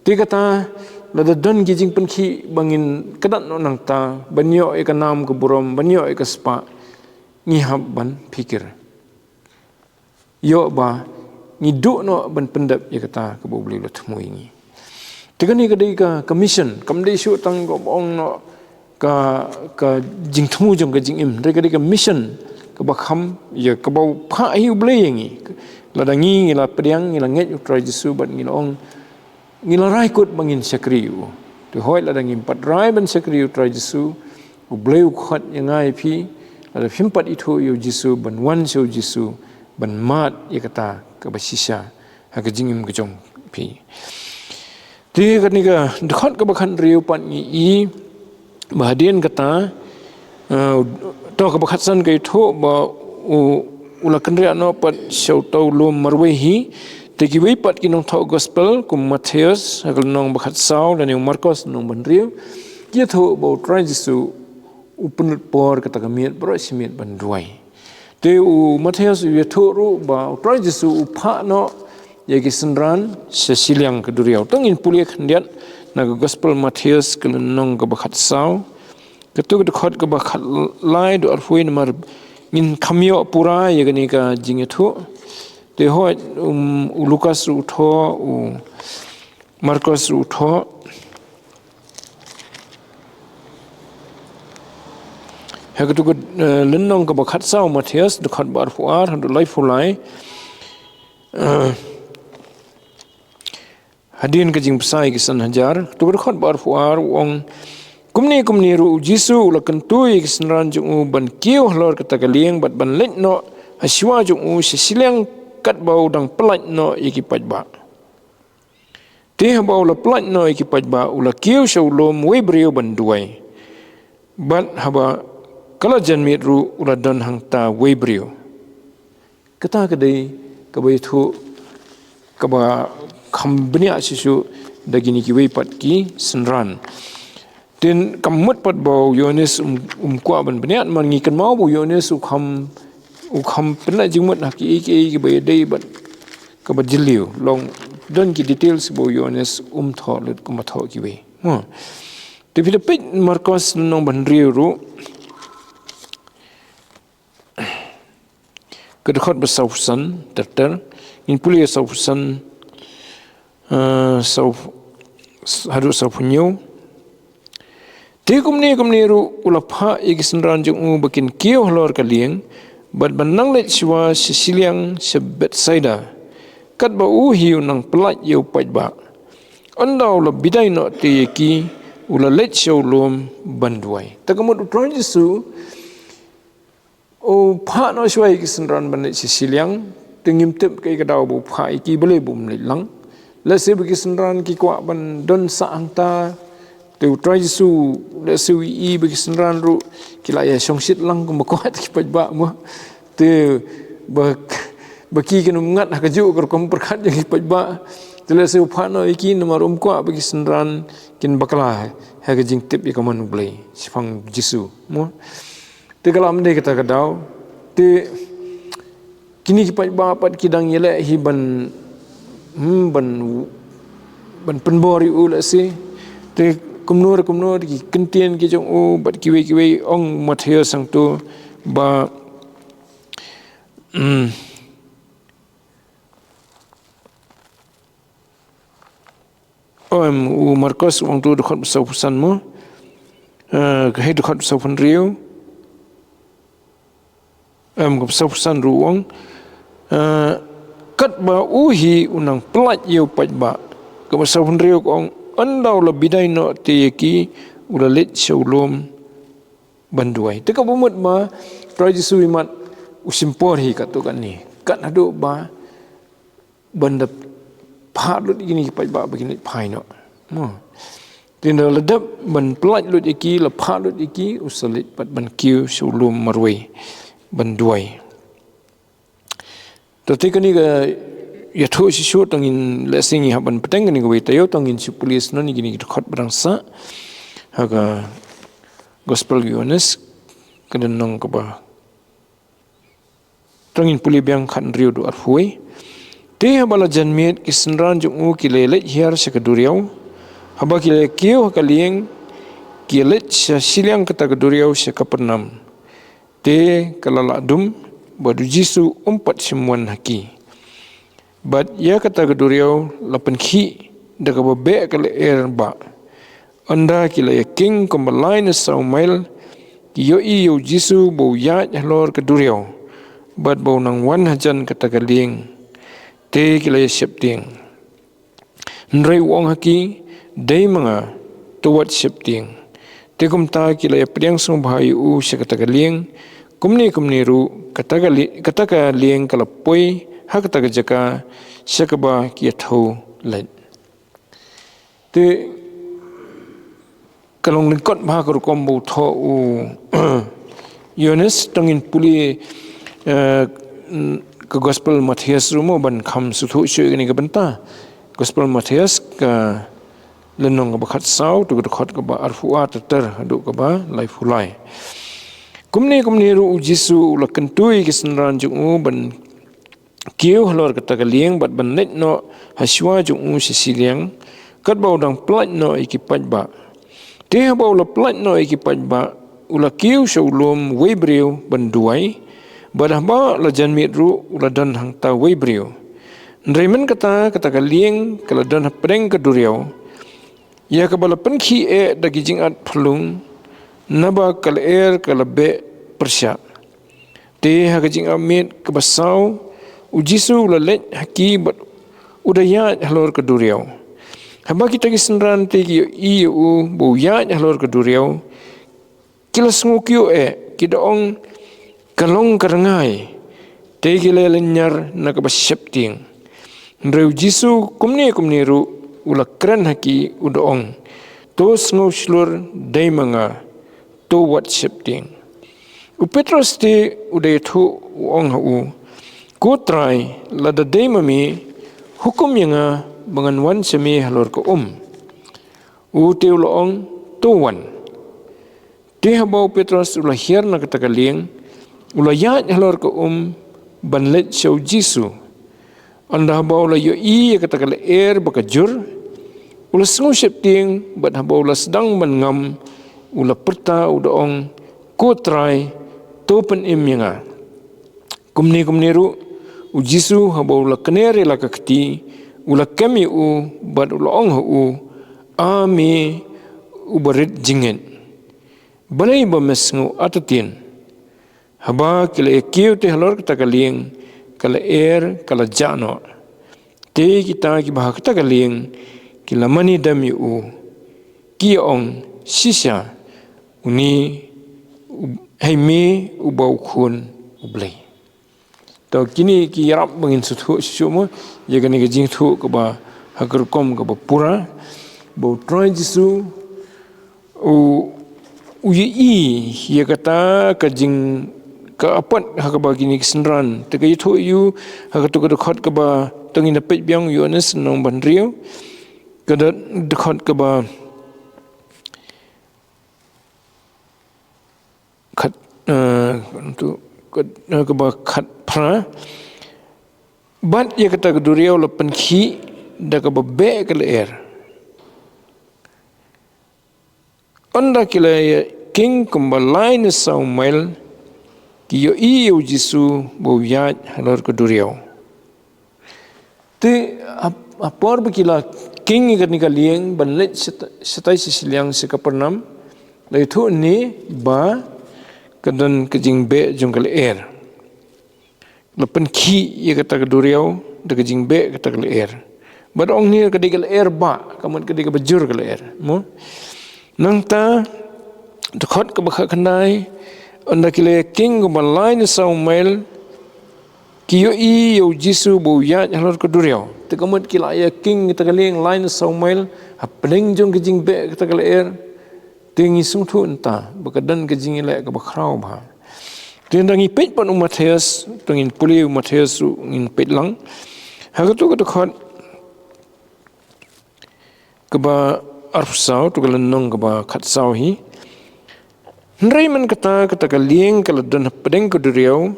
Te kata, lada don ki jingpynkhih ba ngin kdat noh nangta, ban ïoh ïa ka nam ka burom, ban ïoh ïa ka spah, ngi hap ban phikir. Ïoh ba ngi duh noh ban pyndep ïa kata kaba U Blei u la thmu ïa ngi. Te kane ka dei ka, ka mission, kam dei shuh tang kaba ong noh ka, ka jingthmu jong ka jingim, hynrei ka dei ka mission kaba kham ïa kaba u phah hi U Blei ïa ngi. Lada ngi, ngi la pdiang, ngi la ngeit U Trai Jisu bad ngi la ong, ngi la rai kut ba ngin shakri ïa u. Te hooid lada ngim pat rai ban shakri ïa U Trai Jisu, U Blei u khot ïa nga ïa phi, lada phim pat ithuh ïa U Jisu, ban wan sha U Jisu, ban mad ïa kata kaba shisha ha ka jingim ka jong phi. Te kane ka dkhot kaba khathynriew pat ngi i ba hadien kata, eh, to kaba khatsan ka ïathuh ba u, u la kynriah noh pat sha uta u lum marwei hi. Te kiwei pat ki nongthoh gospel kum Mathaios ha ka lynnong ba khatsaw lane u Markos lynnong ba hynriew, ki ïathuh ba U Trai Jisu u pynlut por kata ka miet baroh shi miet ban duwai. Te u Mathaios u ïathuh ruh ba U Trai Jisu u phah noh ïa ki synran sha shiliang ka duriaw. To ngin pule khyndiat na ka gospel Mathaios ka lynnong kaba khatsaw, katu ka dkhot kaba khatlai haduh arphew, namar ngin kham ïoh pura ïa kane ka jingïathuh. Te hooid, um, u Lukas ruh u thoh, u Markos ruh u thoh. Ha katu ka, eh, lynnong kaba khatsaw Mathaios, dkhot ba arphew ar haduh laiphew lai. Eh, hadien ka jingbsa ïa ki san hajar, katu ka dkhot ba arphew ar u ong, kumne kumne ruh U Jisu u la kyntu ïa ki synran jong u ban kiew halor kata ka lieng bad ban leit noh ha shuwa jong u sha shiliang katba u dang pyllait noh ïa ki paidbah. Te haba u la pyllait noh ïa ki paidbah, u la kiew sha u lum wei briew ban duwai. Bad haba ka la janmiet ruh u la don hangta wei briew. Kata ka dei kaba ïathuh kaba kham bniah shisha da kine kiwei pat ki synran. Te kam mut pat ba u Ïoannis um, um kwah ban bniah, namar ngi kynmaw ba u Ïoannis u kham, u kham pynlait jingmut ha kiei kiei kiba ïadei bad kaba jylliew. Long don ki details ba u Ïoannis um thoh lut kumba thoh kiwei. Mo. Te phi da peit Markos lynnong ba hynriew ruh. Ka dkhot ba sawphew san, ter ter. Ngin pule sawphew san, eh, saw, haduh sawphew hynñiew. Te kumne kumne ruh u la phah ïa ki synran jong u ba kin kiew halor ka lieng, bad ban nang leit shuwa sha shiliang sha Bethsaida, katba u hi u nang pyllait ïa u paidbah. Ynda u la bidai noh te ïa ki, u la leit sha u lum ban duwai. Te ka mut u Trai Jisu u phah noh shuwa ïa ki synran ban leit sha shiliang. Te ngim tip kaei ka daw ba u phah ïa ki, balei ba um leit lang. Lehse ba ki synran ki kwah ban don sah hangta. Te u Trai Jisu lehse u ïohi ba ki synran ruh ki la ïa shongshit lang kumba kwah ki paidbah mo. Te ba, ba ki kin ym ngat ha kajuh ka rukom pyrkhat jong ki paidbah. Te lehse u phah noh ïa ki namar um kwah ba ki synran kin bakla ha ka jingtip ïa ka mon U Blei shaphang Jisu mo. Te ka la ym dei kata ka daw. Te kine ki paidbah pat ki dang ïaleh hi ban, hmm, ban, ban pynbor ïa u lehse. Te kumno re kumno te ki kyntien ki jong u bad kiwei kiwei, ong Mathaios hangto ba, hmm, Em, u Markos u ong tu dkhot ba sawphew san mo. Eh, ka hei dkhot ba sawphew hynriew. Em, ka ba sawphew san ruh u ong. Eh, katba u hi u nang pyllait ïa u paidbah. Ka ba sawphew hynriew ka ong, ynda u la bidai noh te ïa ki, u la leit sha u lum ban duwai. Te ka ba mut ba Trai Jisu imat u shim por hi katto katne. Kat haduh ba ban da phah lut ïa kine ki paidbah ba kin leit phai noh. Mo. Te ynda la dep ban pyllait lut ïa ki, la phah lut ïa ki, u sa leit pat ban kiew sha u lum marwei ban duwai. Te te kane ka ïathuh shisha tang ngin lehse ngi hap ban bteng kane kawei taïew, tang ngin shu pule shuh ïa kine ki dkhot ba dang sah ha ka Gospel Ïoannis, ka lynnong kaba Tang ngin pule biang khathynriew haduh arphew. Te haba la janmiet ki synran jong u ki la leit hiar sha ka duriaw. Haba ki la kiew ha ka lieng ki leit sha shiliang kata ka duriaw sha Kapernaum. Te ka la lah dum bad u Jisu um pat shym wan ha ki. Bad ïa kata ka duriaw la pynkhih da kaba beh ka lyer bah. Ynda ki la ïakieng kumba lai ne saw mail, ki ïohi ïa u Jisu ba u ïaid halor ka duriaw bad ba u nang wan hajan kata ka lieng. Te ki la ïa sheptieng. Hynrei u ong ha ki, dei ma nga, to wat sheptieng. Te kumta ki la ïa pdiang sngewbha ïa u sha kata ka lieng. Kumne kumne ruh kata ka li-, kata ka lieng ka la poi ha kata ka jaka sha kaba ki ïa thew leit. Te ka long lyngkot bha ka rukom ba u thoh u Ïoannis. Tang ngin pule, eh, ka Gospel Mathaios ruh mo ban kham sngewthuh shuh ïa kane ka bynta. Gospel Mathaios ka lynnong kaba khatsaw, to ka dkhot kaba arphew ar ter ter haduh kaba laiphew lai. Kumne kumne ruh u Jisu u la kyntu ïa ki synran jong u ban kiew halor kata ka lieng bad ban leit noh ha shuwa jong u sha shiliang, katba u dang pyllait noh ïa ki paidbah. Te haba u la pyllait noh ïa ki paidbah, u la kiew sha u lum wei briew ban duwai, bad haba la janmiet ruh u la don hangta wei briew. Hynrei mynta kata, kata ka lieng ka la don hapdeng ka duriaw, ïa kaba la pynkhih eh da ki jingat phyllung, naba ka lyer ka la beh pyrshah. Te ha ka jingap miet kaba saw, u Jisu u la leit ha ki bad u da ïaid halor ka duriaw. Haba kita ki synran te ki ïohi ïa u ba u ïaid halor ka duriaw, ki la sngewkyiuh eh, ki da ong, ka long ka rngai. Te ki la lynñiar na kaba sheptieng. Hynrei u Jisu kumne kumne ruh u la kren ha ki, u da ong, to sngewshlur, dei ma nga, to wat sheptieng. U Petros te u da ïathuh, u ong ha u, ko Trai, lada dei ma me, hukum ïa nga ba ngan wan sha me halor ka um. U te u la ong, to wan. Te haba u Petros u la hiar na kata ka lieng, u la ïaid halor ka um ban leit sha u Jisu. Ynda haba u la ïohi ïa kata ka lyer ba ka jur, u la sngewsheptieng, bad haba u la sdang ban ngam, u la pyrta, u da ong, ko Trai, to pynim ïa nga. Kumne kumne ruh, u Jisu haba u la kner ïa la ka kti, u la kem ïa u, bad u la ong ha u, a me uba rit jingngeit, balei ba me sngew artatien? Haba ki la ïa kiew te halor kata ka lieng, ka lyer ka la jah noh. Te kita kiba ha kata ka lieng ki la mane dem ïa u, ki ïa ong, shisha, une, u- hei me uba u khun u Blei. To kine ki ïarap ba ngin sngewthuh shuh shuh mo, ïa kane ka jingthoh kaba ha ka rukom kaba pura, ba U Trai Jisu u u ïohi ïa kata ka jing ka apot ha kaba kine ki synran te ka ïathuh ïa u ha kato ka dkhot kaba to ngin da peit biang, Ïoannis lynnong ba hynriew, ka da- dkhot kaba khat, eh, tu, ka- eh, kaba khatphra. Bad ïa kata ka duriaw la pynkhih da kaba beh ka lyer. Ynda ki la ïakieng kumba lai ne saw mail, ki ïohi ïa U Jisu ba u ïaid halor ka duriaw. Te ha- ha por ba ki la kieng ïa kane ka lieng ban leit shat- shatai sha shiliang sha Kapernaum, la ïathuh ne ba ka don ka jingbeh jong ka lyer. La pynkhih ïa kata ka duriaw da ka jingbeh kata ka lyer. Bad ong ne ka dei ka lyer ba, ka mut ka dei kaba jur ka lyer mo. Nangta, dkhot kaba khatkhyndai, ynda ki la ïakieng kumba lai ne saw mail, ki ïohi ïa U Jisu ba u ïaid halor ka duriaw. Te ka mut ki la ïakieng kata ka lieng lai ne saw mail hapdeng jong ka jingbeh kata ka lyer. Te ngi sngewthuh nangta ba ka don ka jingïaleh kaba khraw bha. Te ynda ngi peit pat u Mathaios, to ngin pule u Mathaios ruh ngin peit lang. Ha kato ka dkhot kaba arphew saw, to ka lynnong kaba khatsaw hi. Hynrei mynta kata, kata ka lieng ka la don hapdeng ka duriaw,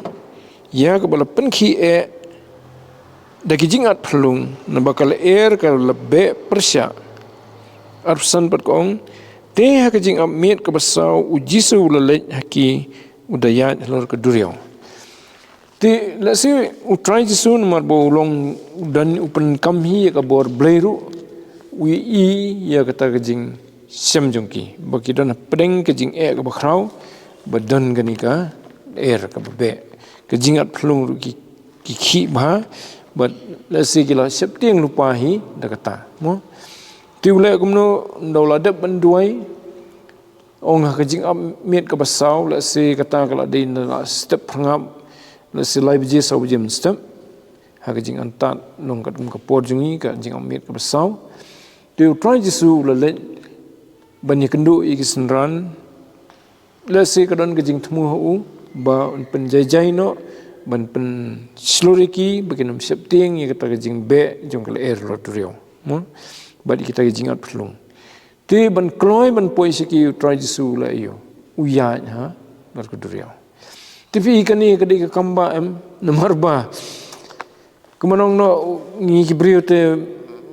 ïa kaba la pynkhih eh da ki jingat phyllung, naba ka lyer ka la beh pyrshah. Arphew san pat ka ong, te ha ka jingap miet kaba saw U Jisu u la leit ha ki, u da ïaid halor ka duriaw. Te lehse U Trai Jisu namar ba u long u don u pyndonkam hi ïa ka bor Blei ruh, u ïohi ïa kata ka jingshem jong ki ba ki don hapdeng ka jingeh kaba khraw, ba don kane ka lyer kaba beh, ka jingat phyllung ruh ki, ki khih bha, bad lehse ki la sheptieng lypa hi da kata mo. Te u leh kumno? Ynda u la dep ban duwai, ong ha ka jingap miet kaba saw, lehse kata ka la dei na la step phyrngap, lehse lai baje saw baje mynstep. Ha ka jingan tad long katkum ka por jong ngi, ka jingap miet kaba saw. Te U Trai Jisu u la leit ban ïakynduh ïa ki synran. Lehse ka don ka jingthmu ha u ba un pynjaijai noh, ban pynshlur ïa ki ba kin ym sheptieng ïa kata ka jingbeh jong ka lyer halor duriaw mo. Bad ïa kita ki jingat phyllung. Te ban kloi ban poi sha ki, U Trai Jisu u la ïoh, u ïaid halor ka duriaw. Te phi, kane ka dei ka kam ba em, namar ba kumno ngi ki briew te,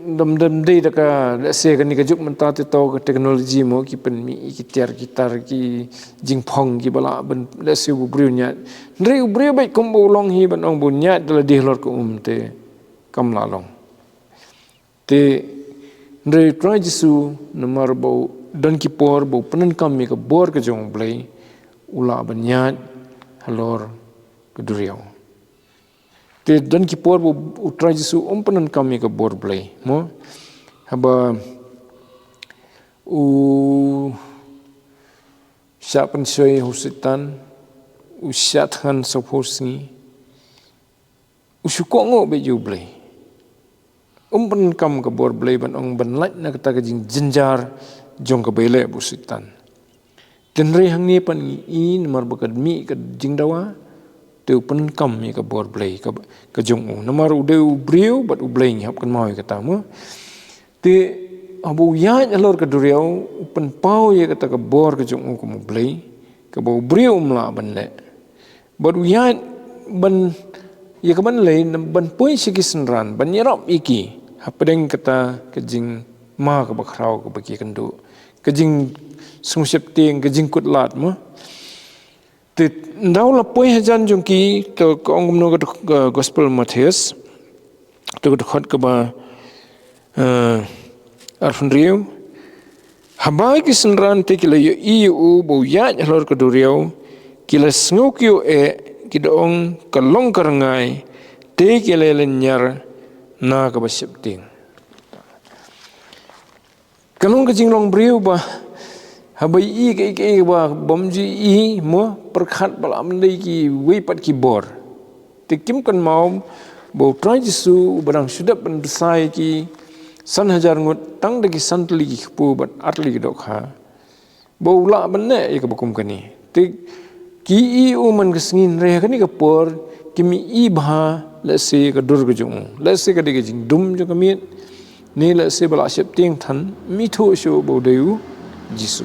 dam dam dei da ka, lehse kane ka juk mynta te to ka technology mo, ki pynmih ïa ki tiar ki tar, ki jingphong kiba lah ban, lehse u briew ñiad. Hynrei u briew bad kumba u long hi ban ong ba u ñiad da lade halor ka um te kam lah long. Te hynrei U Trai Jisu namar ba u don ki por ba u pyndonkam ïa ka bor ka jong U Blei, u lah ban ñiad halor ka duriaw. Te don ki por ba U Trai Jisu um pyndonkam ïa ka bor Blei mo. Haba u shah pynshoi ha u Soitan, u shah thngan saphew sngi, u shu kohnguh beit ïa U Blei. Um pyndonkam ka bor Blei ban ong ban lait na kata ka jingjynjar jong kaba ïaleh bad u Soitan. Te hynrei hangne pat ngi i namar ba ka mih ka jingdawa, te u pyndonkam ïa ka bor Blei ka, ka jong u. Namar u dei u briew bad U Blei, ngi hap kynmaw ïa kata mo. Te haba u ïaid halor ka duriaw, u pynpaw ïa kata ka bor ka jong u kum U Blei, kaba u briew um lah ban leh. Bad u ïaid ban, ïa kaban leh, ban poi sha ki synran, ban ïarap ïa ki hapdeng kata ka jingma kaba khraw kaba ki ïakynduh, ka jingsngewsheptieng, ka jingkut lad mo. Te ynda u la poi hajan jong ki, to ka ong kumno ka, ka Gospel Mathaios, to ka dkhot kaba, eh, arphew hynriew. Haba ki synran te ki la ïohi ïa u ba u ïaid halor ka duriaw, ki la sngew kiew eh, ki da ong, ka long ka rngai, te ki la lynñiar na kaba sheptieng. Ka long ka jinglong briew ba haba i ka i ka i ba bym ju i mo pyrkhat ba la mlei ki wei pat ki bor. Te kim kynmaw ba u Trai Jisu ba dang shu dep ban bsa ïa ki san hajar ngut tang da ki san tylli ki kpu bad ar tylli ki dohkha. Ba u lah ban leh ïa kaba kum kane. Te ki i u man ka sngi hynrei ha kane ka por kim i bha lehse ka dur ka jong u. Lehse ka dei ka jingdum jong ka miet. Ne lehse ba la sheptieng than ym ithuh shuh ba u dei u Jisu.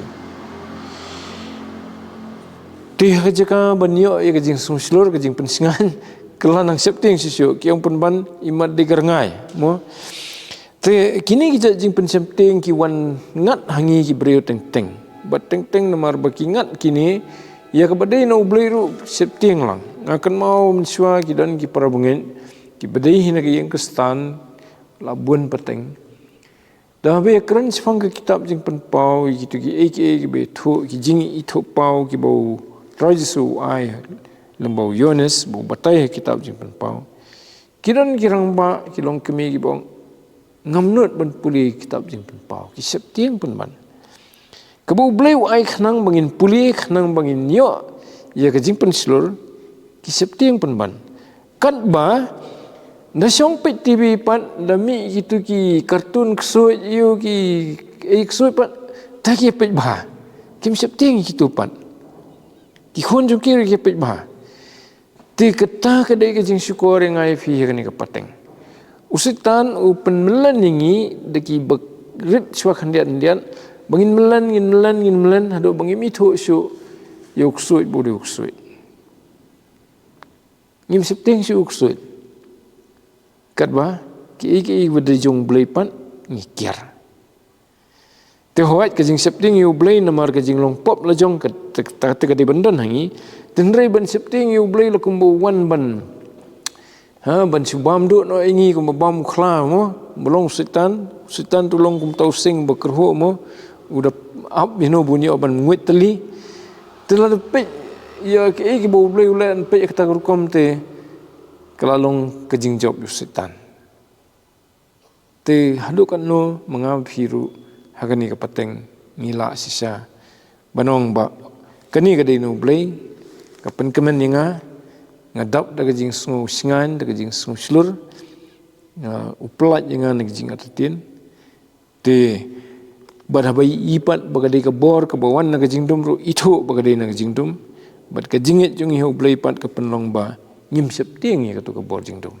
Te ha ka jaka ban ïoh ïa ka jingsngewshlur ka jingpynshngaiñ ka la nang sheptieng shuh shuh ki ong pynban i mat dei ka rngai mo. Te kine ki jait jingpynsheptieng ki wan ngat ha ngi ki briew teng teng. Bad teng teng namar ba ki ngat kine ïa kaba dei na u Blei ruh sheptieng lang. Nga kynmaw mynshuwa ki don ki para bangeit kiba dei hi na ka ïing Khristan la bun pateng. Da haba kren shaphang ka kitab Jingpynpaw ïa kito ki ei ki ei kiba ithuh ki jingithuhpaw kiba u Trai Jisu u ai lem bad u Ïoannis ba u batai ha kitab Jingpynpaw. Ki don ki rangbah ki longkmie kiba ong ngam nud ban pule kitab Jingpynpaw, ki sheptieng pynban. Kaba u Blei u ai khnang ba ngin pule khnang ba ngin ïoh ïa ka jingpynshlur ki sheptieng pynban. Katba da shong peit T V pat da mih kito ki cartoon ksuid ïa ki ei ksuid pat ta ki peit bha. Kim sheptieng kito pat. Ki khun jong ki ruh ki peit bha. Te kata ka dei ka jingshukor ïa nga ïa phi ha kane ka pateng. U Soitan u pynmlien ïa ngi da ki bak rit shuwa khyndiat khyndiat ba ngin mlien ngin mlien ngin mlien haduh ba ngim ithuh shuh ïa u ksuid ba u dei u ksuid. Ngim sheptieng shuh u ksuid. Katba ki ei ki ei ba dei jong u Blei pat ngi kiar. Te hooid ka jingsheptieng ïa u Blei namar ka jinglong pop la jong ka te ka te ka dei ban don ha ngi. Te hynrei ban sheptieng ïa u Blei la kumba u wan ban ha ban shu bam duh noh ïa ngi kumba bam u khla mo. Ba long u Soitan, u Soitan tu long kumta u sing ba kyrhuh mo. U da ap ïa no bun ïoh ban nguid tylli. Te la da peit ïa ka ei kiba u Blei u leh peit ïa kata ka rukom te ka la long ka jingjop ïa u Soitan. Te haduh katno ma nga ma phi ruh ha kane ka pateng ngi lah shisha ban ong ba kane ka dei na u Blei ka pynkmen ïa nga. Nga dap da ka jingsngew shngaiñ da ka jingsngew shlur. Nga u pynlait ïa nga na ka jingartatien. Te bad haba i pat ba ka dei ka bor kaba wan na ka jingdum ruh ithuh ba ka dei na ka jingdum. Bad ka jingngeit jong ngi ha u Blei pat ka pynlong ba ngim sheptieng ïa kato ka bor jingdum.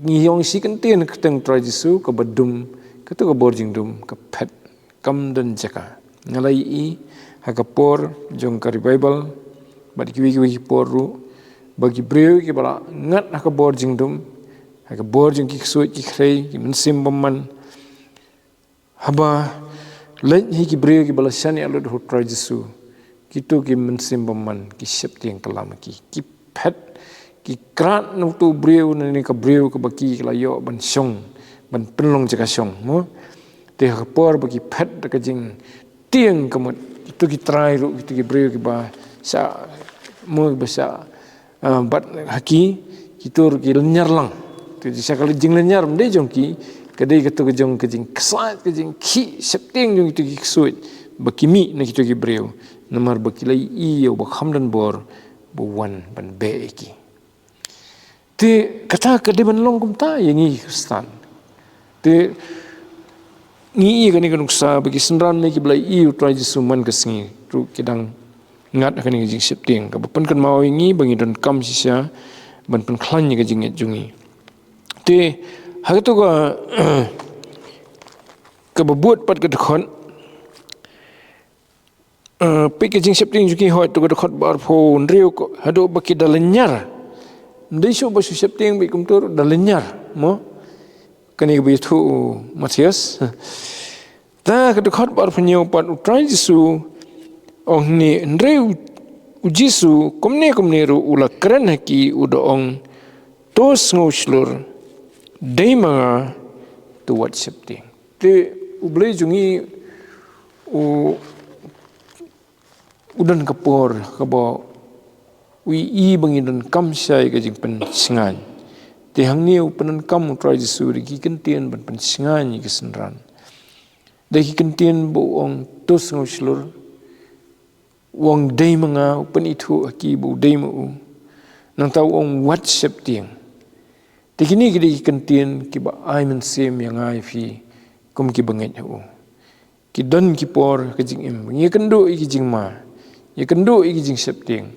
Ngi ong shi kyntien ka kyrteng Trai Jisu kaba dum kato ka bor jingdum ka phet kam don jaka. Nga la ïohi ha ka por jong ka revival bad kiwei kiwei ki por ruh ba ki briew kiba la ngat ha ka bor jingdum ha ka bor jong ki ksuid ki khrei ki mynsiem bymman. Haba leit hi ki briew kiba la shaniah lut ha u Trai Jisu kito ki mynsiem bymman ki sheptieng kylla ma ki ki phet ki krat na uto u briew na ne ka briew kaba ki la ïoh ban shong ban pynlong jaka shong mo. Te ha ka por ba ki phet da ka jingtieng ka mut kito ki trai ruh kito ki briew kiba shah mo kiba shah Ah, bad ha ki kito ruh ki lynñiar lang. Te sha ka jinglynñiar ym dei jong ki ka dei kato ka jong ka jingksaid ka jingkhih sheptieng jong kito ki ksuid ba ki mih na kito ki briew namar ba ki la ïohi ïa uba kham don bor ba u wan ban beh ïa ki. Te kata ka dei ban long kumta ïa ngi ki Khristan. Te ngi ïohi kane ka nuksa ba ki synran ne kiba la ïohi u Trai Jisu man ka sngi ruh ki dang ngat ha kane ka jingsheptieng kaba pynkynmaw ïa ngi ba ngi donkam shisha ban pynkhlaiñ ïa ka jingngeit jong ngi. Te ha kato ka kaba bud pat ka dkhot. Eh, peit ka jingsheptieng jong ki hooid to ka dkhot ba arphew hynriew ko haduh ba ki da lynñiar. Ym dei shuh ba shu sheptieng beit kumto ruh da lynñiar mo. Kane kaba ïathuh u Mathaios. Ta ka dkhot ba arphew hynñiew pat u Trai Jisu ong hangne hynrei u, u Jisu kumne kumne ruh u la kren ha ki u da ong to sngew shlur dei ma nga to wat sheptieng. Te u Blei jong ngi u u don ka por kaba u ïohi ba ngi donkam shisha ïa ka jingpynshngaiñ. Te hangne u pyndonkam u Trai Jisu da ki kyntien ban pynshngaiñ ïa ki synran. Da ki kyntien ba u ong to sngewshlur, u ong dei ma nga, u pynithuh ha ki ba u dei ma u. Nangta u ong wat sheptieng. Te kine ki dei ki kyntien kiba ai mynsiem ïa nga ïa phi kum kiba ngeit ha u. Ki don ki por ka jingim, ngi ïakynduh ïa ki jingma, ïakynduh ïa ki jingsheptieng.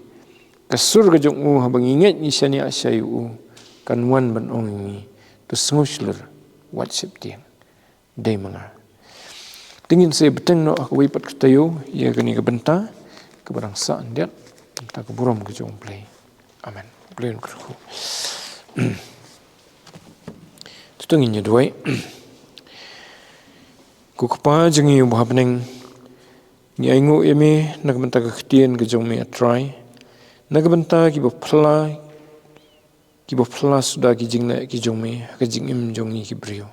Ka sur ka jong u haba ngi ngeit ngi shaniah sha u, kan wan ban ong ïa ngi, to sngewshlur, wat sheptieng. Dei ma nga. Te ngin sa bteng noh ha kawei pat ka taïew ïa kane ka bynta kaba dang sah khyndiat, bynta ka burom ka jong u Blei. Amen. Blei un kyrkhu. To ngin ïa duwai. Ko Kpa jong ngi uba ha bneng, ngi ainguh ïa me na ka bynta ka ktien ka jong me, A Trai, na ka bynta kiba phylla, kiba phylla suda ki jingleh ki jong me ha ka jingim jong ngi ki briew.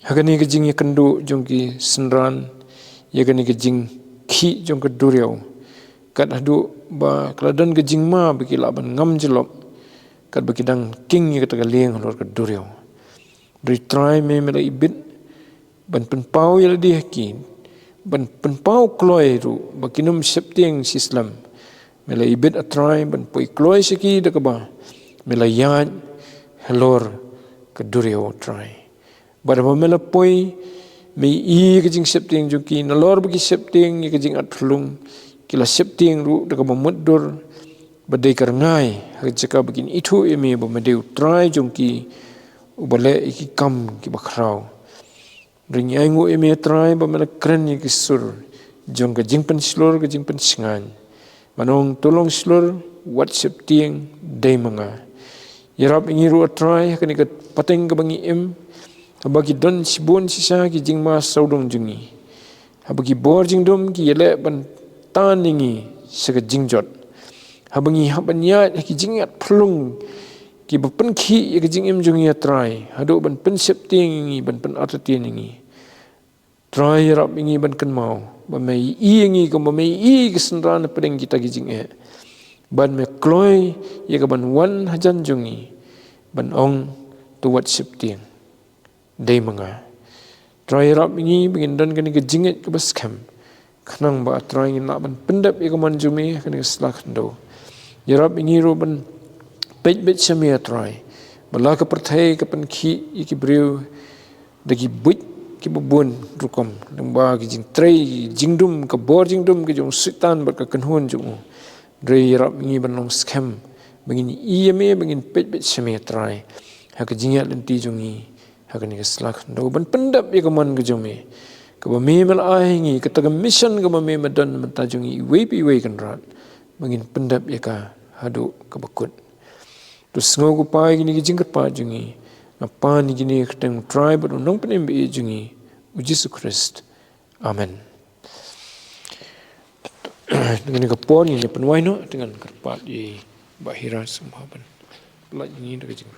Ha kane ka jingïakynduh jong ki synran ïa kane ka jingkhih jong ka duriaw, kat haduh ba ka la don ka jingma ba ki lah ban ngam jyllop, kat ba ki dang king ïa kata ka lieng halor ka duriaw. Hynrei Trai, me, me la ibit ban pynpaw ïa lade ha ki, ban pynpaw kloi ruh ba kin ym sheptieng shi slem. Me la ibit, A Trai, ban poi kloi sha ki da kaba me la ïaid halor ka duriaw, A Trai. Bad haba me la poi, me ïohi ïa ka jingsheptieng jong ki, nalor ba ki sheptieng ïa ka jingatphyllung, ki la sheptieng ruh da kaba mutdur, ba dei ka rngai, ha ka jaka ba kin ithuh ïa me ba me dei U Trai jong ki, uba leh ïa ki kam kiba khraw. Hynrei ngi ainguh ïa me, A Trai, ba me la kren ïa ki sur jong ka jingpynshlur, ka jingpynshngaiñ, ban ong, to long shlur, wat sheptieng, dei ma nga. Ïarap ïa ngi ruh, A Trai, ha kane ka pateng kaba ngi im, haba ki don shibun shisha ki jingma sawdong jong ngi. Haba ki bor jingdum ki ïaleh ban tan ïa ngi sha ka jingjot, haba ngi hap ban ïaid ha ki jingatphyllung kiba pynkhih ïa ka jingim jong ngi, A Trai, haduh ban pynsheptieng ïa ngi, ban pynartatien ïa ngi. Trai, ïarap ïa ngi ban kynmaw ba me ïohi ïa ngi, kumba me ïohi ïa ki synran hapdeng kita ki jingeh, bad me kloi ïa ka ban wan hajan jong ngi, ban ong, to wat sheptieng, dei ma nga. Trai, ïarap ïa ngi ba ngin don kane ka jingngeit kaba skhem, khnang ba, A Trai, ngin lah ban pyndep ïa ka mon jong me ha kane ka sla khyndew. Ïarap ïa ngi ruh ban peit beit sha me, A Trai, ba la ka pyrthei ka pynkhih ïa ki briew da ki buit kiba bun rukom, lyngba ki jingtrei, ki jingdum, ka bor jingdum ka jong u Soitan bad ka kynhun jong u. Hynrei ïarap ïa ngi ban long skhem ba ngin ïohi ïa me, ba ngin peit beit sha me, A Trai, ha ka jingïaid lynti jong ngi ha kane ka sla khyndew, ban pyndep ïa ka mon ka jong me, kaba me me la ai ha ngi, kata ka mission kaba me me don na bynta jong ngi iwei pa iwei, Kynrad, ba ngin pyndep ïa ka haduh kaba kut. To sngew, ko Kpa, ïa kine ki jingkyrpad jong ngi, nga pan ïa kine ha ka kyrteng U Trai bad U Nongpynim ba ïeit jong ngi, U Jisu Khrist. Amen. Ngin ïa ka por, ngin ïa pynwai noh, te ngan kyrpad ïa i Bah Hira sngewbha ban pynlait ïa ngi da ka jing.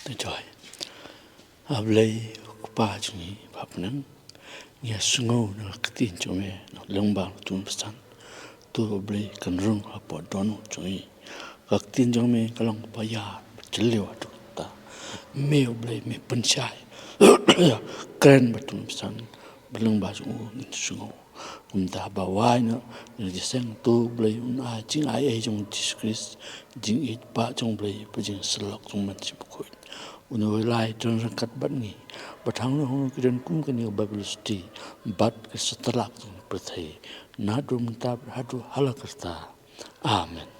Te joi. A Blei, ko Kpa jong ngi ba ha bneng, ngi ïa sngew na ka ktien jong me, na lyngba u Tymmen Basan. To, A Blei, kan rung hapoh dohnud jong ngi. Ka ktien jong me ka long kaba ïar, ba jylliew haduh katta. Me, A Blei, me pynshai. Kren bad u Tymmen Basan, ba lyngba jong u ngin sngew. Kumta ba wai na, na jingïaseng, to, A Blei, un ai jingai ei jong U Jisu Khrist, jingïeit paid jong U Blei, bad jingsyllok jong U Mynsiem Bakhuid, un ïa lai don ryngkat bad ngi, bad hangne hangne ki don kum kane ka Bible study, bad ka satlak jong ka pyrthei, naduh mynta bad haduh hala karta. Amen.